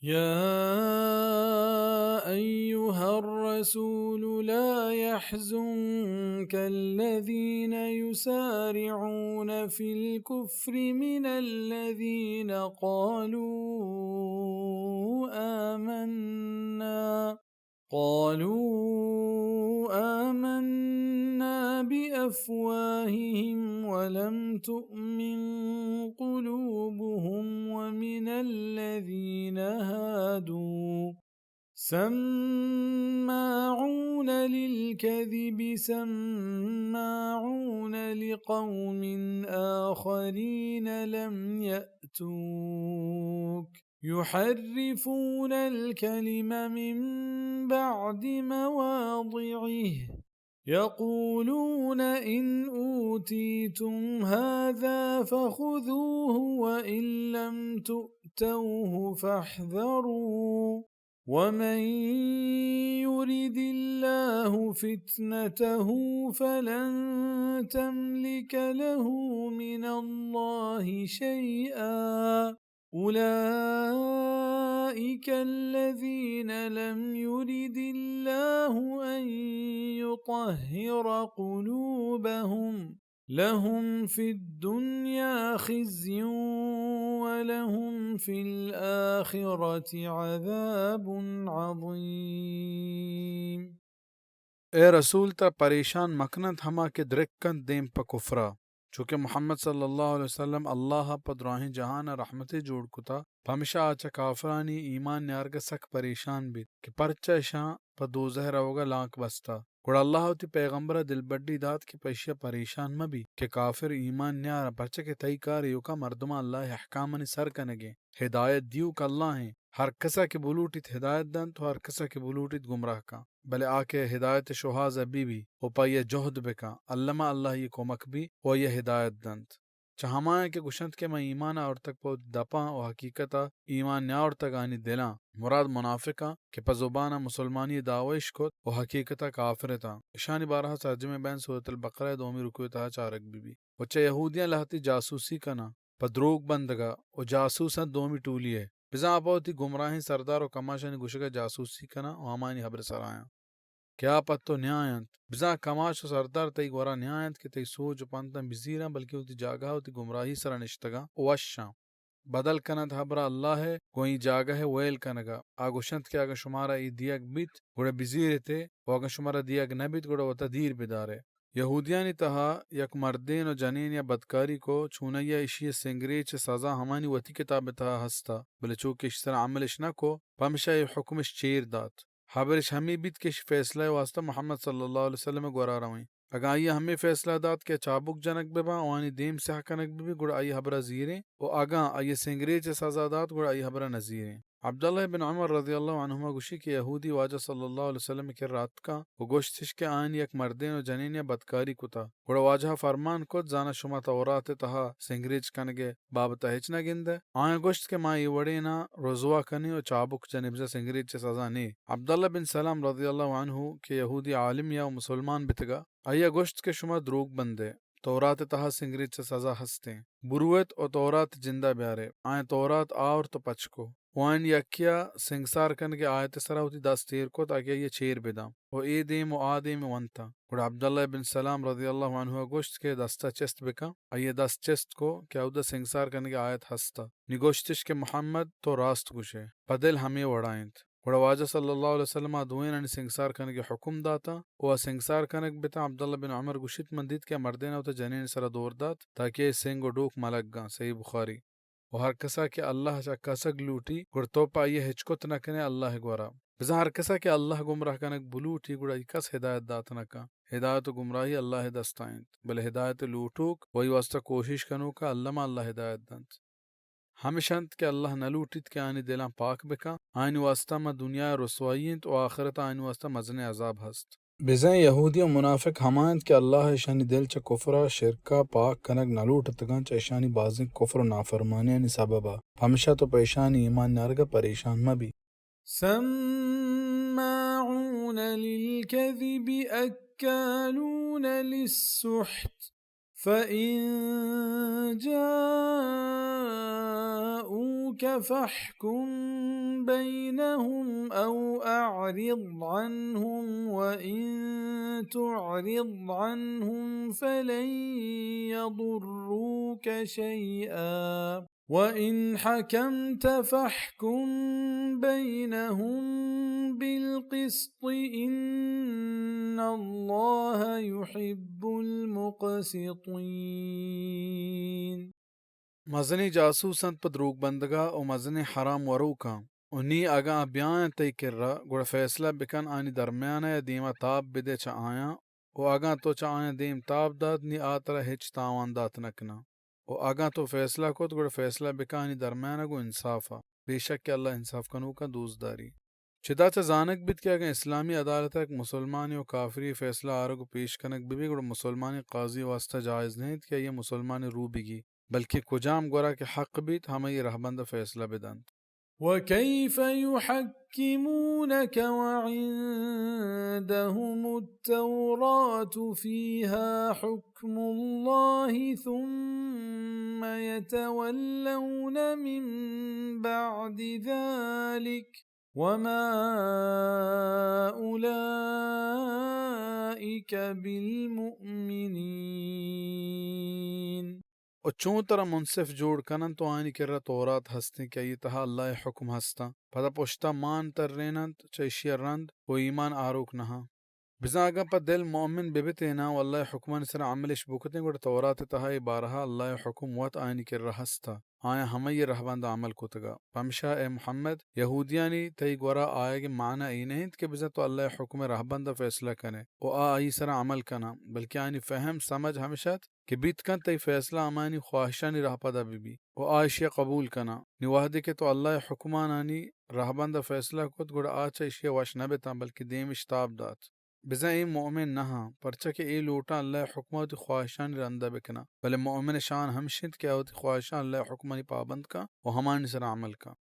يا أيها الرسول لا يحزنك الذين يسارعون في الكفر من الذين قالوا آمنا، قالوا آمنا بأفواههم ولم تؤمن قلوبهم ومن الذين هادوا سماعون للكذب سماعون لقوم آخرين لم يأتوك يحرفون الكلم من بعد مواضعه يقولون إن أوتيتم هذا فخذوه وإن لم تؤتوه فاحذروا ومن يرد الله فتنته فلن تملك له من الله شيئا أولئك الذين لم يرد الله أن يطهر قلوبهم لهم في الدنيا خزي ولهم في الآخرة عذاب عظيم. اے رسول، ترا پریشان مکننت ہما کہ درک کنت دیم پہ کفرا، چوکہ محمد صلی اللہ علیہ وسلم اللہ ء پہ دراہیں جہان ء رحمتے جوڑ کتا، پمشا آ چہ کافرانی ایمان نیارگ ء سک پریشان بیت کہ پرچا اشاں پہ دوزہ روگ ء لانک بستا۔ گڑا اللہ ء وتی پیغمبر ء دلبڈی دات کہ پہ اشی ء پریشان مہ بی کہ کافر ایمان نیاراں، پرچا کہ تئی کار ایوکا مردماں اللہ ء احکامانی سر کنگ ء ہدایت دیوک اللہ ایں، ہر کسا کہ بلوٹیت ہدایت دنت و ہر کسا کہ بلوٹیت گمراہ کن۔ بلے آ کہ ہدایت شوہاز ء بہ بی و پہ آئی ء جہد بکن، الما اللہ آئی ء کمک بی و آئی ء ہدایت دنت۔ چہ ہمایاں کہ گوشنت کہ من ایمان آورتگ پہ وتی دپاں و حقیقت ء ایمان نیاورتگ آنی دلاں، مراد منافقاں کہ پہ زبان ء مسلمانی ء دعوی اش کت و حقیقت ء کافر اتاں۔ اشانی بارہ ء سرجمیں بیان سورۃ البقرہ ء دومی رکوع ء تہا چارگ بہ بی۔ و چہ یہودیاں لہتے جاسوسی کناں پہ دروگ بندگ ء و جاسوساں دومی ٹولی ء۔ بزاں آ پہ وتی گمراہیں سردار و کماشانی گوشگ ء جاسوسی کناں و ہمایانی ہبر ء سرایاں کہ آ پہ تو نیاینت۔ بزاں کماش و سردار تئی گورا نیاینت کہ تئی سوج و پنتاں بزیراں، بلکیں وتی جاگہ ء وتی گمراہی سرا نشتگاں و وشاں۔ بدل کننت ہبرا اللہ ء گوں اے جاگہ ء ویل کنگا۔ آ گوشنت کہ اگاں شمارا اے دیگ بیت، گڑا بزیرتے، و اگاں شمارا دیگ نہ بیت، گڑا وتا دیر بدارے۔ یہودیانی تہا یک مردین و جنین یا بدکاری کو، چونائی ء اشی ء سنگریچ ء سزا ہمانی وتی کتاب ء تہا ہستا، بلے چو کہ اشی سرا عمل اش نہ کو، پمشا اے حکم اش چیر دات۔ ہبر اش ہمے بیت کہ اشی فیصلہ ء واسطہ محمد صلی اللہ علیہ وسلم ء گورا رویں۔ اگاں آئی ء ہمے فیصلہ دات کہ چابک جنگ بہ باں، آوانی دیم سیاہ کنگ بہ بیت، گڑا آئی ء ہبرا زیریں، و اگاں آئی ء سنگریچ ء سزا دات، گڑا آئی ء ہبرا نہ زیریں۔ عبداللہ بن عمر رضی اللہ عنہما گوشی کہ یہودی واجہ صلی اللہ علیہ وسلم ء کرا اتکاں و گوشتش کہ آیانی یک مردین و جنینے ء بدکاری کتا۔ گڑا واجہ ء فرمان کت، زاناں شما تورات ء تہا سنگریچ کنگ ء بابت ء ہچ نہ گندئے؟ آیاں گوشت کہ ما اے وڑیناں رزوا کنیں و چابک جنیں، بزاں سنگریچ ء سزا نے۔ عبداللہ بن سلام رضی اللہ عنہ کہ یہودی عالمے ء و مسلمان بیتگا، آئی ء گوشت کہ شما دروگ بندئے، تورات ء تہا سنگریچ ء سزا ہستیں۔ برویت و تورات جندا بیارے۔ آیاں تورات آورت و پچ کو۔ و آیانی یکے ء سنگسار کنگ ء آیت ء سرا وتی دست ایر کت، آ کہ آئی ء چیر بداں و اے دیم و آ دیم ء ونتاں۔ گڑا عبداللہ بن سلام رضی اللہ عنہ ء گوشت کہ دست ء چست بکن۔ آئی ء دست چست کو کہ اودا سنگسار کنگ ء آیت ہست ء۔ نی گوشتش کہ محمد، تو راست گوشئے، پہ دل ہمے وڑا انت۔ گڑا واجہ صلی اللہ علیہ وسلم ء دوئینانی سنگسار کنگ ء حکم داتاں و آ سنگسار کنگ بتاں۔ عبداللہ بن عمر گوشیت، من دیت کہ آ مردین ء وتا جنین ء سرا دور دات تاکہ آئی سنگ و ڈوک ملگاں۔ صحیح بخاری۔ و ہر کسا کہ اللہ ء چکاسگ لوٹی، گڑا تو پہ آئی ء ہچ کت نہ کن ئے اللہ ء گورا۔ بزاں ہر کسا کہ اللہ گمراہ کنگ بلوٹی، گڑا آئی کس ہدایت دات نہ کن۔ ہدایت و گمراہی اللہ ء دستا انت، بلے ہدایت ء لوٹوک و آئی واسطہ کوشش کنوکا الما اللہ ہدایت دنت۔ ہمش انت کہ اللہ نہ لوٹیت کہ آیانی دلاں پاک بکن، آیانی واسطہ ہما دنیا ء رسوائی انت و آخرت ء آیانی واسطہ مزنیں عذاب ہست۔ بزاں یہودی و منافق ہما انت کہ اللہ ء اشانی دل چہ کفر ء شرک ء پاک کنگ نہ لوٹتگاں چہ اشانی بازیں کفر و نافرمانیانی سبب ء، پمشا تو پہ اشانی ایمان نیارگ ء پریشان مہ بی۔ سماعون للكذب أكالون للسحت فإن جاءوك فاحكم بينهم أو أعرض عنهم، وإن تعرض عنهم فلن يضروك شيئا، وإن حكمت فاحكم بينهم بالقسط، إن الله يحب المقسطين. مزنیں جاسوس انت پہ دروگ بندگا و مزنیں حرام وروکاں۔ و نی اگاں آ بیاینت تئی کرا، گڑا فیصلہ بکن آنی درمیانا یا دیما تاب بدے چہ آیاں، و اگاں تو چہ آیاں دیم تاب دات، نی آ ترا ہچ تاوان دات نکناں۔ و اگاں تو فیصلہ کت، گڑا فیصلہ بکن آنی درمیانا گوں انصافا۔ بے شک کہ اللہ انصاف کنوکاں دوست داری۔ چدا چہ زانگ بیت کہ اگاں اسلامی عدالتا یک مسلمانے و کافرے فیصلہ آرگ و پیش کنگ ببی، گڑا مسلمانیں قاضی واسطہ جائز نہ انت کہ آئی مسلمانے رو بگی، بلکیں کجام گورا کہ حق بیت، ہمائی رہبندا فیصلہ بدنت۔ وكيف يحكمونك وعندهم التوراة فيها حكم الله ثم يتولون من بعد ذلك وما أولئك بالمؤمنين۔ و چون ترا منصف جوڑ کننت و آیانی کرا تورات ہستیں کہ آئی تہا اللہ ء حکم ہستاں، پدا پشتا مان تریننت چہ اشی ء رند و ایمان آروک نہاں۔ بزاں اگاں پہ دل مؤمن ببتیناں و اللہ ء حکمانی سرا عملش بکتیں، گڑا تورات ء تہا اے بارہا اللہ ء حکم وت آیانی کرا ہستا، آیاں ہمائی ء رہبند ء عمل کتگا۔ پمشا اے محمد، یہودیانی تئی گورا آیگ ء معنی اے نہ انت کہ بزاں تو اللہ ء حکم ء رہبند ء فیصلہ کنے و آ آئی سرا عمل کناں، بلکیں آیانی فہم سمجھ ہمش ات کہ بیت کنت تئی فیصلہ ہمایانی خواہشانی رہپدا بہ بی و آ اشیا قبول کناں۔ نی وہدے کہ تو اللہ ء حکمانانی رہبند ء فیصلہ کت، گڑا آ چہ اشیا وش نہ بتاں، بلکیں دیمش تاب دات۔ بزاں اے مؤمن نہ آں، پرچا کہ اے لوٹاں اللہ ء حکما وتی خواہشانی رندا بکناں، بلے مؤمن ء شان ہمش انت کہ آ وتی خواہشاں اللہ ء حکمانی پابند کن و ہمانی سرا عمل کن۔